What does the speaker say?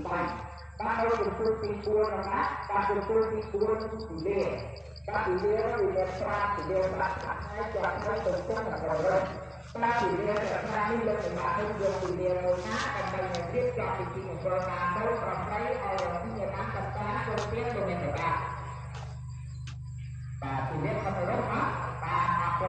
3 បាទ នៅជំពូកទី4ហ្នឹងណា បាទ ជំពូកទី4 គឺទិលា បាទ ទិលាហ្នឹងវាមាន5ទិលា បាទ ថ្ងៃជាប់ថ្ងៃទៅចឹងដល់រឹង បាទ ទិលាប្រាថ្នានេះ លោកសម្រាប់ឲ្យយកទិលាមួយណា ដើម្បីនឹងរៀបចំពិធីមង្គលការទៅប្របីឲ្យរកទីណា